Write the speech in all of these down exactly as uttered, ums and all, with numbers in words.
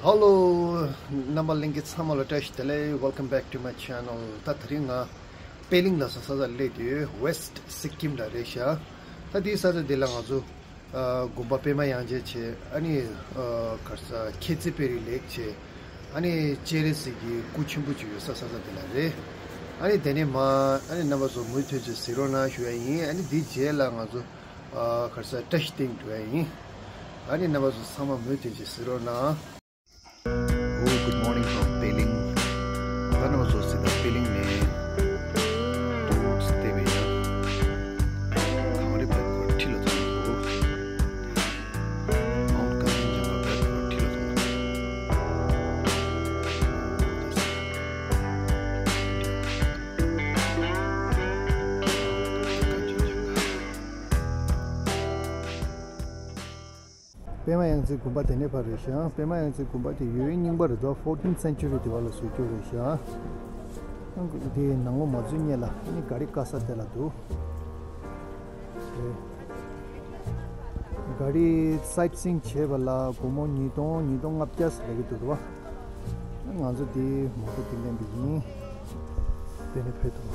Hello, རྣམ་པ་ལྷན་རྒྱས་ཚང་མ་ལ་བཀྲ་ཤིས་བདེ་ལེགས། Welcome back to my channel. ད་དེ་རིང་ང་པེ་ལིང་ལ་ས་ས་ས་སླེབས་ཡོད། West Sikkim ལ་རེད་ཤག་ད་དེའི་ས་ས་འདི་ལ་ང་ཚོ་ཨ་དགོན་པ་པད་མ་དབྱངས་ཅན་བྱས། ཨ་ནི་ཨ་ག་རེ་ཟེར། མཁྱེན་བརྩེ་དཔལ་རི་ལེག་བྱས། ཨ་ནི་སྤྱན་རས་གཟིགས་ཀྱི་སྐུ་ཆེན་པོ་ཅིག་ཡོད་ས་ས་ས་འདི་ལ་རེད། ཨ་ནི་དེ་ནས་མ་ཨ་ནི་རྣམ་པ་ཚོ་མུ་མཐུད་ཅིག་གཟིགས་རོགས་གནང་ཞུ་ཡ་ཡིན། ཨ་ནི་འདིའི་རྗེས་ལ་ང་ཚོ་ཨ་ག་རེ་ཟེར། བཀྲ་ཤིས་སྟེང་འགྲོ་ཡ་ཡིན། ཨ་ནི་རྣམ་པ་ཚོ་ཚང་མ་མུ་མཐུད་ཅིག་གཟིགས་རོགས་གནང་། Oh, good morning from Peling. ད་རྣམ་པ་ཚོ་གཟིགས་དང་། པེ་ལིང་ནས་ཏོག་ཙམ་བལྟས་པ་ཡིན་ན། གངས་རི་བར་སྐོར་འཁྲིས་ལ་མཐོང་གི་འདུག Mount Kanchenjunga བར་སྐོར་འཁྲིས་ལ་མཐོང་གི་འདུག་པད་མ་དབྱངས་ཅན་དགོན་པ་དེ་ནས་ཕར་རེད་ཤག་པད་མ་དབྱངས་ཅན་དགོན་པ་དེ་ཡུན་རིང་པ་རེད་དོ། Fourteenth century དེ་བ་ལ་བཟོས་རྒྱུ་རེད་ཤག་དེ་ནང་ལོགས་མ་འཛུལ་སྔོན་ལ་ཨ་ནི་ག་རི་བཀག་ས་དེ་ལ་འདུག་ག་རི་སའིཊ་སིང་བྱེད་པ་ལ་སྒོར་མོ་ཉིས་སྟོང་ཉིས་སྟོང་ལྔ་བརྒྱ་ཟེར་གྱི་འདུག་རེད་པ། ང་ཚོ་དེ་མོ་ཊ་དེ་ལེན་པ་ཡིན། དེ་ནས་ཕེབས་ཐུབ།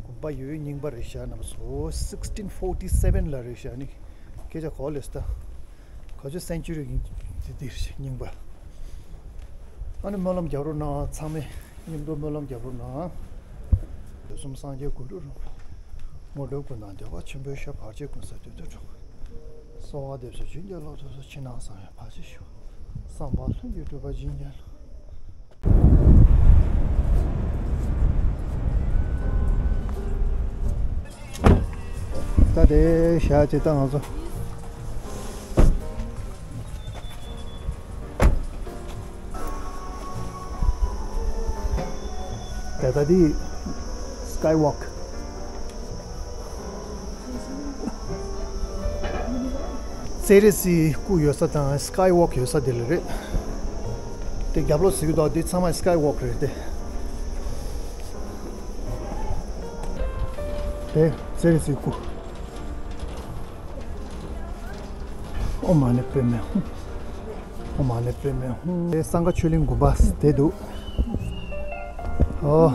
དགོན་པ་ཡུན་རིང་པ་རེད་ཤག་རྣམ་པ་ཚོ། Sixteen forty seven ལ་རེད་ཤག་ནི་སྐད་ཆ་གོ་ལེ་སྟ། ག་ཚོད་སེན་ཅུ་རི་ཡིན་དེ་དེ་རེད་ཤག་རྙིང་པ། ཨ་ནི་སྨོན་ལམ་རྒྱབ་རོགས་གནང་། ཚང་མས་མཉམ་དུ་སྨོན་ལམ་རྒྱབ་རོགས་གནང་། དུས་གསུམ་སངས་རྒྱས་ཀུན་འགྲོ་རོགས། དངོས་གྲུབ་ཀུན་དང་བདེ་བ་ཆེན་པོའི་ཞབས། བར་ཆད་ཀུན་སེལ་དོན་དུ་འགྲོ། གསོལ་བ་འདེབས་སོ་བྱིན་གྱིས་རློབས། ཐོབ་ཚུལ་ཕྱི་ནང་གསང་བའི་བར་ཆད་ཞི་བ། བསམ་པ་ལྷུན་གྱིས་གྲུབ་པ་བྱིན་གྱིས་རློབས། ད་དེ་བཞག་ཅིག་ད་ང་ཚོ། ད་ད་འདི་Skywalk། སྤྱན་རས་གཟིགས་སྐུ་ཡོད་ས་དང་Skywalk ཡོད་ས་དེ་ལ་རེད། དེ་རྒྱབ་ལོགས་ཟེར་གྱི་འདུག་དེ་ཚང་མ་Skywalk རེད་དེ། དེ་སྤྱན་རས་གཟིགས་སྐུ། ཨོཾ་མ་ཎི་པདྨེ་ཧཱུྃ། ཨོཾ་མ་ཎི་པདྨེ་ཧཱུྃ། དེ་གསང་སྔགས་ཆོས་གླིང་དགོན་པ་དེ་འདུག་ཨོ།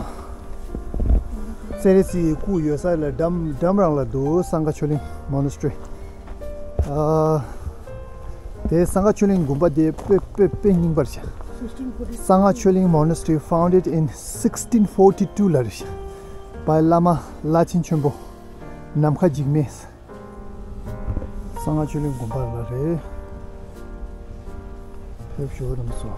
སྤྱན་རས་གཟིགས་སྐུ་ཡོད་ས་ལ་འགྲམ་འགྲམ་རང་ལ་འདུག་གསང་སྔགས་ཆོས་གླིང་Monastery། ཨ། དེ་གསང་སྔགས་ཆོས་གླིང་དགོན་པ་དེ་དཔེ་དཔེ་དཔེ་རྙིང་པ་རེད་ཤག་གསང་སྔགས་ཆོས་གླིང་Monastery founded in sixteen forty two ལ་རེད་ཤག་བའི་བླ་མ་བླ་ཆེན་ཆེན་པོ་ནམ་མཁའ་འཇིགས་མེད། གསང་སྔགས་ཆོས་གླིང་དགོན་པ་ལ་རེད། ཕེབས་ཤོག་རྣམ་པ་ཚོ།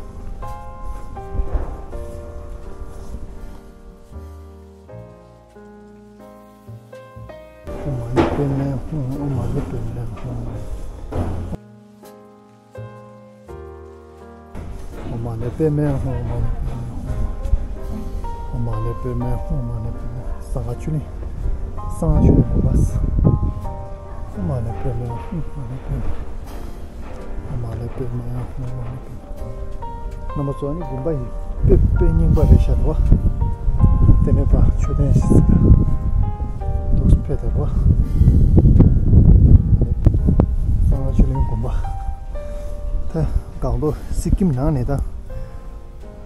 ཨོཾ་མ་ཎི་པདྨེ་ཧཱུྃ། ཨོཾ་མ་ཎི་པདྨེ་ཧཱུྃ། ཨོཾ་མ་ཎི་པདྨེ་ཧཱུྃ། ཨོཾ་མ་ཎི་པདྨེ་ཧཱུྃ། ཨོཾ་མ་ཎི་པདྨེ་ཧཱུྃ། ཨོཾ་མ་ཎི་པདྨེ། གསང་སྔགས་ཆོས་གླིང་། གསང་སྔགས་ཆོས་གླིང་དགོན་པ། ཨོཾ་མ་ཎི་པདྨེ་ཧཱུྃ། ཨོཾ་མ་ཎི་པདྨེ། མ་ལས་པད་མ་ཡང་ཧུ་མ་ལས་པད་མ། རྣམ་པ་ཚོ། ཨ་ནི་དགོན་པ་ཡི་དཔེ་དཔེ་རྙིང་པ་རེད་ཤག་འདུག་བ། དེ་ནས་ཕར་མཆོད་རྟེན་ཞིག་འདུག་ཕེབས་དར་བ། གསང་སྔགས་ཆོས་གླིང་དགོན་པ། ད་སྒང་ཏོག་སི་ཀིམ་ནང་ནས་ད་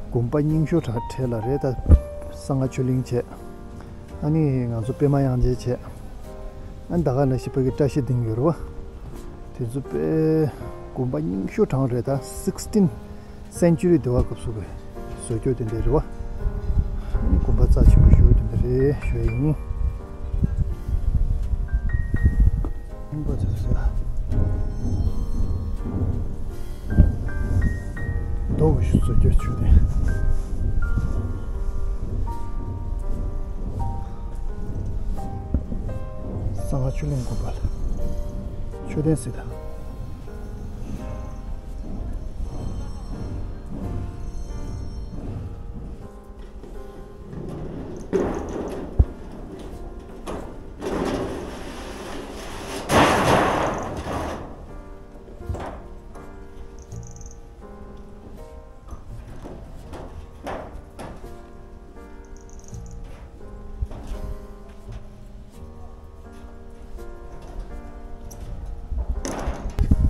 དགོན་པ་རྙིང་ཤོས་གྲས་གྲས་ལ་རེད། ད་གསང་སྔགས་ཆོས་གླིང་བྱས། ཨ་ནི་ང་ཚོ་པད་མ་དབྱངས་ཅན་བྱས། ཨ་ནི་ད་ག་ནང་བཞིན་ཕ་གི་བཀྲ་ཤིས་སྡིངས་ཡོད་རེད་བ། དེ་ཚོ་དཔེ་དགོན་པ་རྙིང་ཤོས་གྲས་རེད། ད་sixteenth century དེ་བ་སྐབས་སུ་གི་བཟོ་བཅོས་དེ་འདྲ་རེད་བ། ཨ་ནི་དགོན་པ་རྩ་ཆེན་པོ་ཞེ་པོ་དེ་འདྲ་རེད་ཞུ་ཡ་ཡིན། རྙིང་པ་དེ་ཚོ་ཟེར། རྡོ་གི་བཟོ་བཅོས་བྱས་ཏེ། གསང་སྔགས་ཆོས་གླིང་དགོན་པ་ལ་མཆོད་རྟེན་གཟིགས་དང་།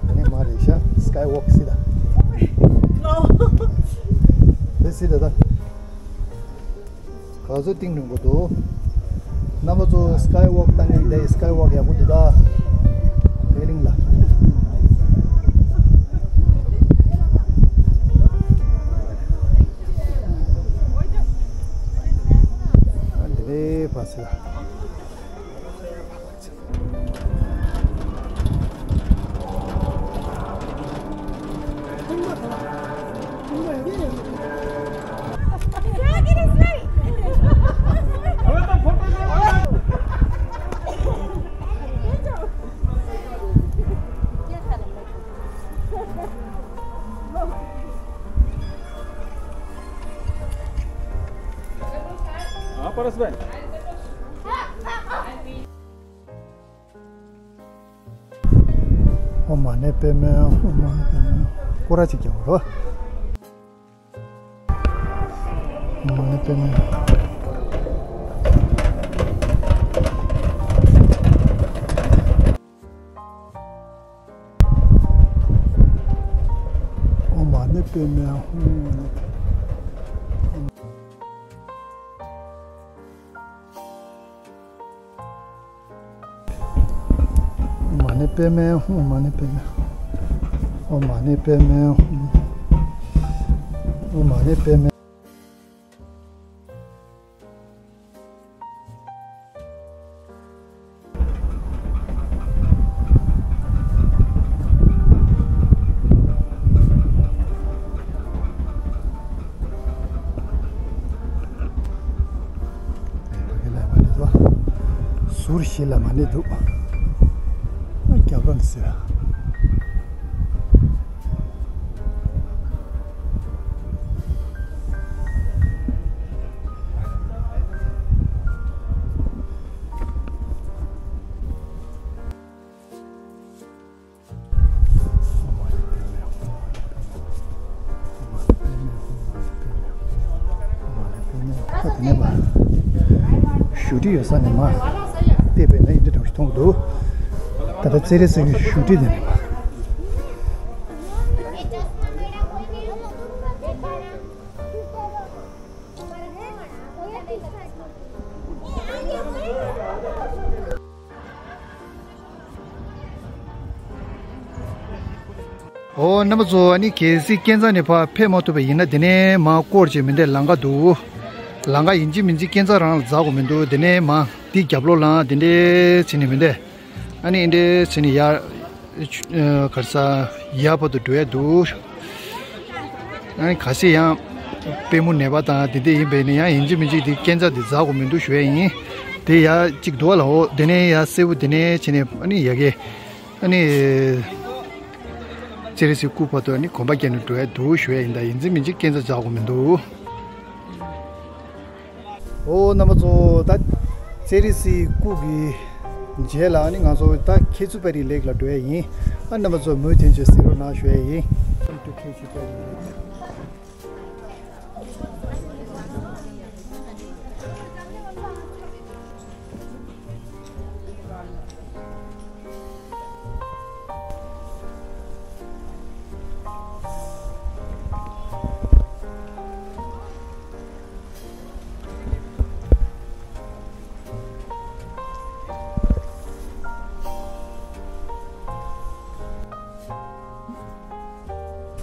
ཨ་ནི་མ་རེད་ཤག Skywalk གཟིགས་དང་། དེ་གཟིགས་དང་། ག་ཚོད་གཏིང་ནས་འགོ་འདུག་རྣམ་པ་ཚོ་Skywalk བཏང་མཁན་འདི། Skywalk ཡག་པོ་འདུག་ད། བེ་ལིང་ལ། ཨ་འདི་རེད་པ་ཟེར། ཨ་པ་ར་སི་བན། ཨོཾ་མ་ཎི་པདྨེ་ཧཱུྃ། ཨོཾ་མ་ཎི་པདྨེ་ཧཱུྃ། སྐོར་ར་གཅིག་རྒྱག་རོགས། ཨོཾ་མ་ཎི་པདྨེ་ཧཱུྃ། ཨོཾ་མ་ཎི་པདྨེ་ཧཱུྃ། ཨོཾ་མ་ཎི་པདྨེ་ཧཱུྃ། ཨོཾ་མ་ཎི་པདྨེ། ཨོཾ་མ་ཎི་པདྨེ་ཧཱུྃ། ཨོཾ་མ་ཎི་པདྨེ། ཟུར་ཞིག་ལ་མ་ཎི་འདུག་རྒྱབ་ལོགས་ནས་ཟེར། ད་དེ་ནས་མར་བཞུགས་ཁྲི་ཡོད་ས་ནས་མར་བལྟས་པས་ན་འདི་འདྲ་ཞིག་མཐོང་གི་འདུག་ད་ལྟ་ཙེ་རི་སི་གི་བཞུགས་ཁྲི་དེ་ནས་མར། ཨོ་རྣམ་པ་ཚོ། ཨ་ནི་གལ་སྲིད་སྐས་འཛེགས་ནས་ཕར་ཕེབས་མ་ཐུབ་པ་ཡིན་ན། དེ་ནས་མར་སྐོར་བྱས་མི་འདྲ་ལམ་ཁ་འདུག་ལམ་ཁ་ཡིན་གཅིག་མིན་གཅིག་སྐས་འཛེགས་རང་ལ་འཛེག་དགོས་མི་འདུག་དེ་ནས་མར་འདི་རྒྱབ་ལོགས་ལ་དེ་འདྲས་བྱས་ནས་མི་འདྲ། ཨ་ནི་འདི་འདྲས་བྱས་ནས་ཡར། གར་ས་ཡར་བར་དུ་འགྲོ་ཡ་འདུག་ཨ་ནི་ཁ་ཤས་ཡང་པུས་མོ་ནད་པ་དང་དེ་འདྲ་ཡིན་པས་ནི། ཡང་ཡིན་གཅིག་མིན་གཅིག་དེ་སྐས་འཛེགས་དེ་འཛེག་དགོས་མི་འདུག་ཞུ་ཡ་ཡིན། དེ་ཡར་གཅིག་འདུག་བ་ལ། འོ་དེ་ནས་ཡར་སེར་པོ་དེ་ནས་བྱས་ནས། ཨ་ནི་ཡ་གི་ཨ་ནི་ཙེ་རི་སིའི་སྐུ་བར་དུ་ཨ་ནི་གོམ་པ་བརྒྱབ་ནས་འགྲོ་ཡ་འདུག་ཞུ་ཡ་ཡིན། ད་ཡིན་གཅིག་མིན་གཅིག་སྐས་འཛེགས་འཛེག་དགོས་མི་འདུག་ཨོ་རྣམ་པ་ཚོ། ད་ཙེ་རི་སིའི་སྐུ་གི་ རྗེས་ལ་ནི་ང་ཚོ་ད་ཁེ་ཙུ་པེ་རི་ལེག་ལ་འགྲོ་ཡ་ཡིན། ཨ་རྣམ་པ་ཚོ་མུ་མཐུད་བྱས་གཟིགས་རོགས་གནང་ཞུ་ཡ་ཡིན།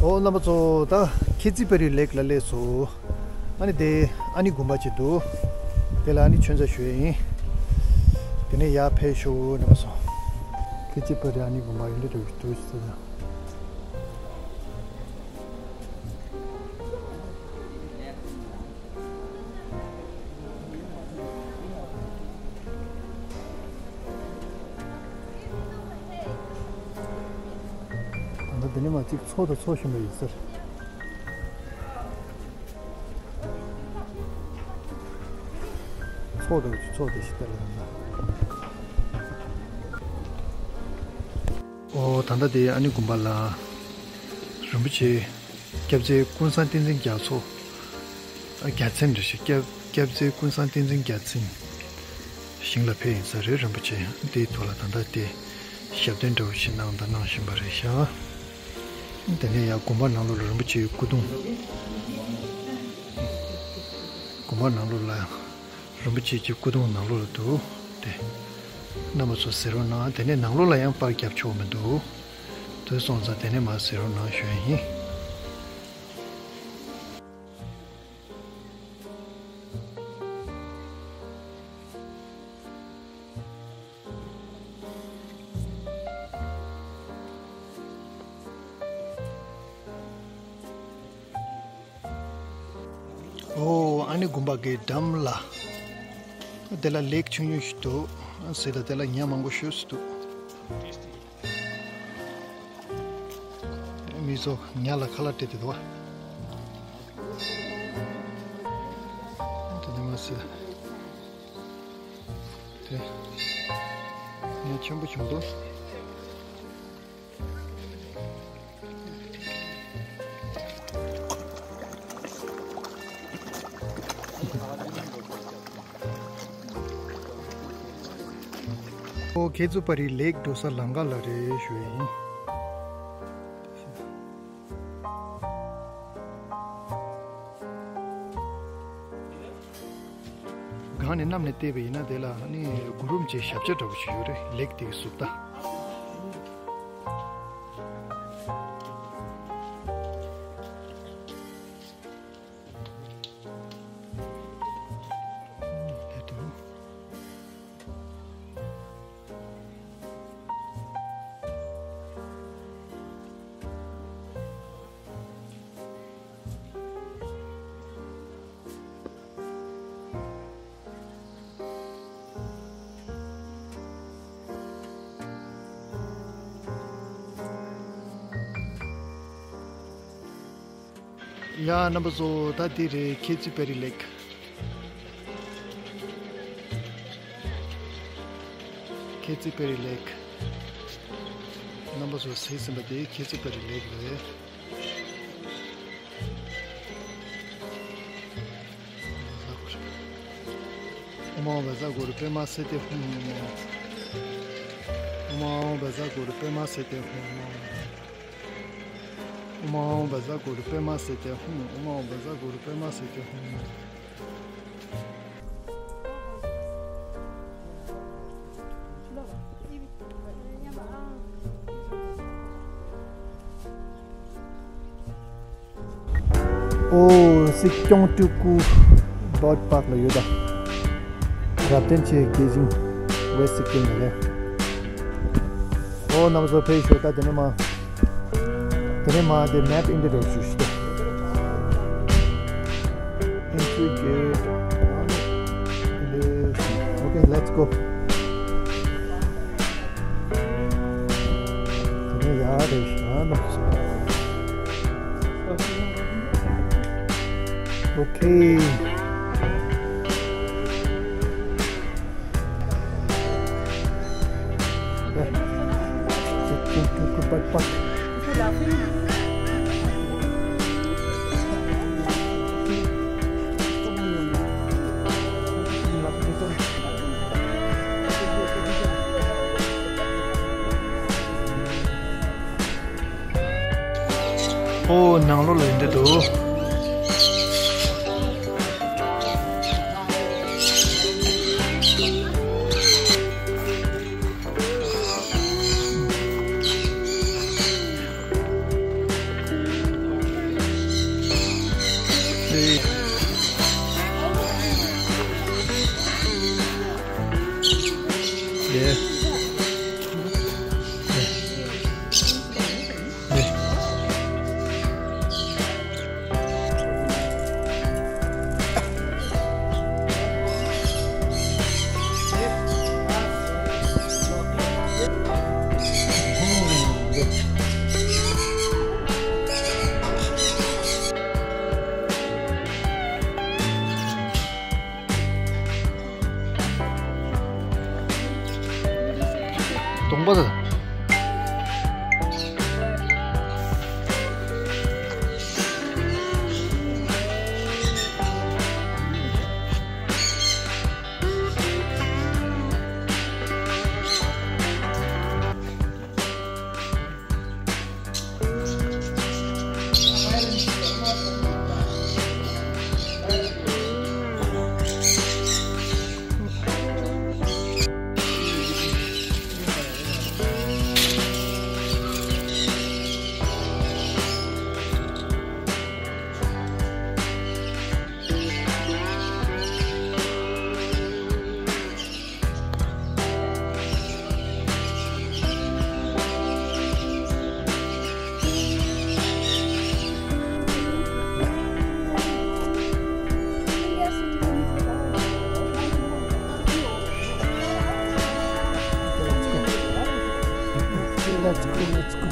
ཨོ་རྣམ་པ་ཚོ། ད་ཁེ་ཙི་པེ་རི་ལེག་ལ་སླེབས་སོང་། ཨ་ནི་དེ་ཨ་ནི་དགོན་པ་ཅིག་འདུག་དེ་ལ་ཨ་ནི་མཆོད་མཇལ་ཞུ་ཡ་ཡིན། དེ་ནས་ཡར་ཕེབས་ཤོག་རྣམ་པ་ཚོ། ཁེ་ཙི་པེ་རི་ཨ་ནི་དགོན་པ་ཡིན་འདྲ་འདྲ་འདུག་ཟེར་ན། ད་ལྟ་འདི་ནས་མར་གཅིག་ཚོགས་དང་ཚོགས་བཞིན་པ་ཡིན་ཟེར། ཚོགས་དང་ཚོགས་དེ་ཞིག་ལྟ་ལ་ཡོང་ན། ཨོ་ད་ལྟ་དེ་ཨ་ནི་དགོན་པ་ལ་རིན་པོ་ཆེ་སྐྱབས་རྗེ་ཀུན་བཟང་བསྟན་འཛིན་རྒྱ་མཚོ། རྒྱལ་མཚན་རེད་ཤག་སྐྱབས་སྐྱབས་རྗེ་ཀུན་བཟང་བསྟན་འཛིན་རྒྱལ་མཚན་ཞིང་ལ་ཕེབས་ཡིན་ས་རེད། རིན་པོ་ཆེ་དེའི་ཐོག་ལ་ད་ལྟ་དེ་ཞབས་བརྟན་འདྲ་བོ་ཞིག་གནང་དང་གནང་བཞིན་པ་རེད་ཤག་དེ་ནས་ཡང་དགོན་པ་ནང་ལོགས་ལ་རིན་པོ་ཆེའི་སྐུ་གདུང་། དགོན་པ་ནང་ལོགས་ལ་རིན་པོ་ཆེ་གི་སྐུ་གདུང་ནང་ལོགས་ལ་འདུག་དེ་རྣམ་པ་ཚོ་གཟིགས་རོགས་གནང་། དེ་ནས་ནང་ལོགས་ལ་ཡང་པར་རྒྱབ་ཆོག་མི་འདུག་དེ་སོང་ཙང་དེ་ནས་མར་གཟིགས་རོགས་གནང་ཞུ་ཡ་ཡིན། ཨོ་ཨ་ནི་དགོན་པ་གི་འགྲམ་ལ་དེ་ལ་ལེག་ཆུང་ཆུང་ཞིག་འདུག་གཟིགས་དང་། དེ་ལ་ཉ་མང་པོ་ཞེ་པོ་ཅིག་འདུག་མི་ཚོ་ཉ་ལ་ཁ་ལག་སྤྲད་དེ་འདུག་བ། དེ་ནས་མར་གཟིགས་དང་། དེ་ཉ་ཆེན་པོ་བྱུང་འདུག་ཨོ་ཁེ་ཙུ་པ་རི་ལེག་འགྲོ་ས་ལམ་ཁ་ལ་རེད་ཞུ་ཡ་ཡིན། སྒང་ནས་གནམ་ནས་བལྟས་པ་ཡིན་ན་དེ་ལ་ནི་གུ་རུམ་གྱི་ཞབས་རྗེས་འདྲ་བོ་ཞིག་ཡོད་རེད། ལེག་དེ་གི་ཟུར་ལྟ། ཡ་རྣམ་པ་ཚོ། ད་འདི་རེད། ཁེ་ཙི་པེ་རི་ལེག་ཁེ་ཙི་པེ་རི་ལེག་རྣམ་པ་ཚོ་གཟིགས་ཟིན་པ་དེ་ཁེ་ཙི་པེ་རི་ལེག་རེད། ཨོཾ་ཨཱཿཧཱུྃ་བཛྲ་གུ་རུ་པདྨ་སིདྡྷི་ཧཱུྃ། ཨོཾ་ཨཱཿཧཱུྃ་བཛྲ་གུ་རུ་པདྨ་སིདྡྷི་ཧཱུྃ། ཨོཾ་ཨཱཿཧཱུྃ་བཛྲ་གུ་རུ་པདྨ་སིདྡྷི་ཧཱུྃ། ཨོཾ་ཨཱཿཧཱུྃ་བཛྲ་གུ་རུ་པདྨ་སིདྡྷི་ཧཱུྃ། ཨོ་སྲིད་སྐྱོང་སྤྲུལ་སྐུ་བྷརཌ་པཱརྐ་ལ་ཡོད་ད། རབ་བརྟན་ཆེ་དགེ་ཞིང་ཝེསྟ་སི་ཀིམ་ལ་རེད། ཨོ་རྣམ་པ་ཚོ་ཕེབས་ཤོག་ད་དེ་ནས་མར། དེ་ནས་མར་དེ་མེབ་ཨིན་ཏྲ་ཌིའུ་སི་ཞུ་ཞུ། Entry gate. Okay, let's go. དེ་ནས་ཡར་རེད་ཤག་ན། Okay. ཨོ། ནང་ལོགས་ལ་ཡིན་འདྲ་འདུག་གདོང་པ་དང་། Let's go, let's go.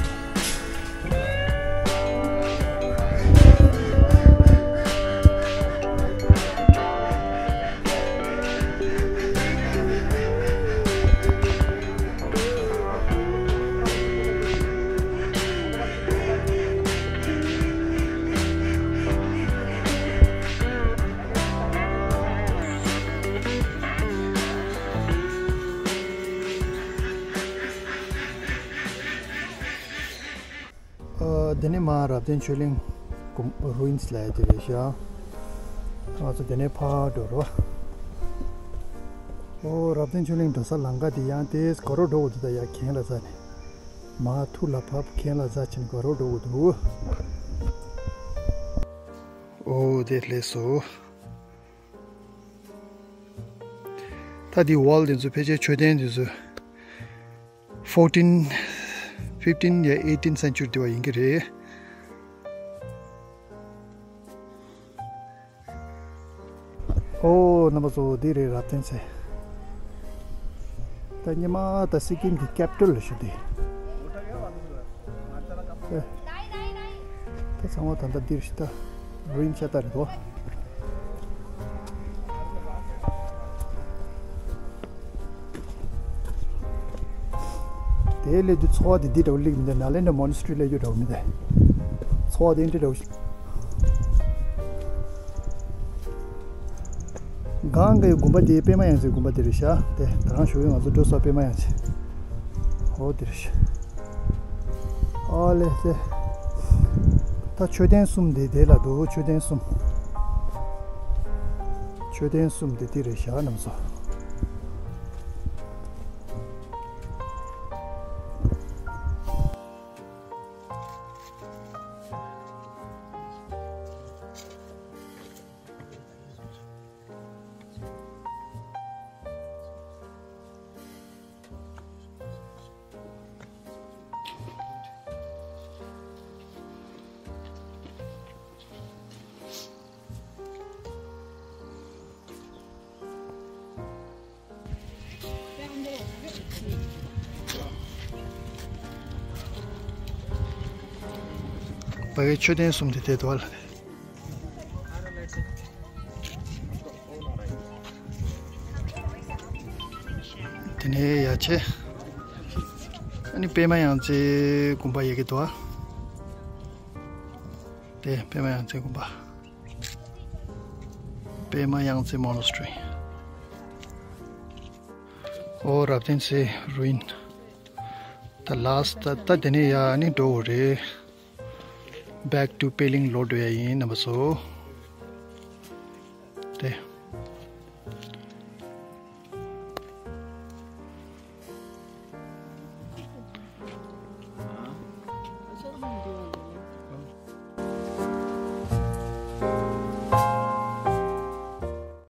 ཨ། འདི་ནི་མ་རབ་བརྟན་ཆོས་གླིང་གུམ་རུ་ཨིན་སི་ལབ་ཡ་དེ་རེད་ཤག་ང་ཚོ་འདི་ནས་ཕར་འགྲོ་རོགས། ཨོ། རབ་བརྟན་ཆོས་གླིང་འགྲོ་ས་ལམ་ཁ་དེ་ཡང་དེ་ག་རུ་འགྲོ་དགོས་འདུག་ད་ཡ་གྱེན་ལ་ཟ་ནས། མ་ཐུག་ལ་བབས་གྱེན་ལ་ཟ་ཕྱིན་ག་རུ་འགྲོ་དགོས་འདུག་ཨོ། དེ་ལས་སོ། ད་འདི་ཝོལ་དེ་ཚོ་ཕལ་ཆེར་མཆོད་རྟེན་དེ་ཚོ་fourteen, fifteen ཡ་eighteen century དེ་བ་ཡིན་གྱི་རེད། ཨོ། རྣམ་པ་ཚོ། འདི་རེད་རབ་བརྟན་ཚེ། ད་སྔོན་མ་ད་སི་ཀིམ་གྱི་ཀེ་པི་ཊལ་ལ་ཞུ་དེ། ཨེ། ད་ཚང་མ་ད་ལྟ་འདིར་ཤི་ད་རུ་ཨིན་ཤ་སྟག་རེད་དོ། དེ་སླེབས་དུས་ཚོར་བ་དེ་འདི་འདྲ་བོ་སླེབས་མི་འདུག་ནཱ་ལེནྡྲ་མོ་ནེ་སི་ཊི་རི་སླེབས་རྒྱུ་འདྲ་བོ་མི་འདུག་ཚོར་བ་དེ་འདི་འདྲ་བོ་ཞིག་སྒང་གི་དགོན་པ་དེ་པད་མ་ཡང་རྩེའི་དགོན་པ་དེ་རེད་ཤག་དེ་ད་རང་ཞུ་ཡི་ང་ཚོ་འགྲོ་ས་པད་མ་ཡང་རྩེ། ཨོ་དེ་རེད་ཤག་ཨ་ལེ་ཙེ། ད་མཆོད་རྟེན་གསུམ་དེ་དེ་ལ་འདུག་མཆོད་རྟེན་གསུམ། མཆོད་རྟེན་གསུམ་དེ་དེ་རེད་ཤག་རྣམ་ཚོ། ཕ་གིའི་མཆོད་རྟེན་གསུམ་དེ་དེ་དོ་ལ། དེ་ནས་ཡ་ཆེ། ཨ་ནི་པདྨ་དབྱངས་རྩེ་དགོན་པ་ཡོད་ཀྱི་འདུག་ཨ། དེ་པདྨ་དབྱངས་རྩེ་དགོན་པ། པདྨ་དབྱངས་རྩེ་Monastery. ཨོ་རབ་བརྟན་རྩེ་རུ་ཨིན། ད་ལཱསི་ཊི་ད་ད་དེ་ནས་ཡར་ནི་འགྲོ་དགོས་རེད། Back to Peleng ལོག་འགྲོ་ཡ་ཡིན་རྣམ་པ་ཚོ། དེ།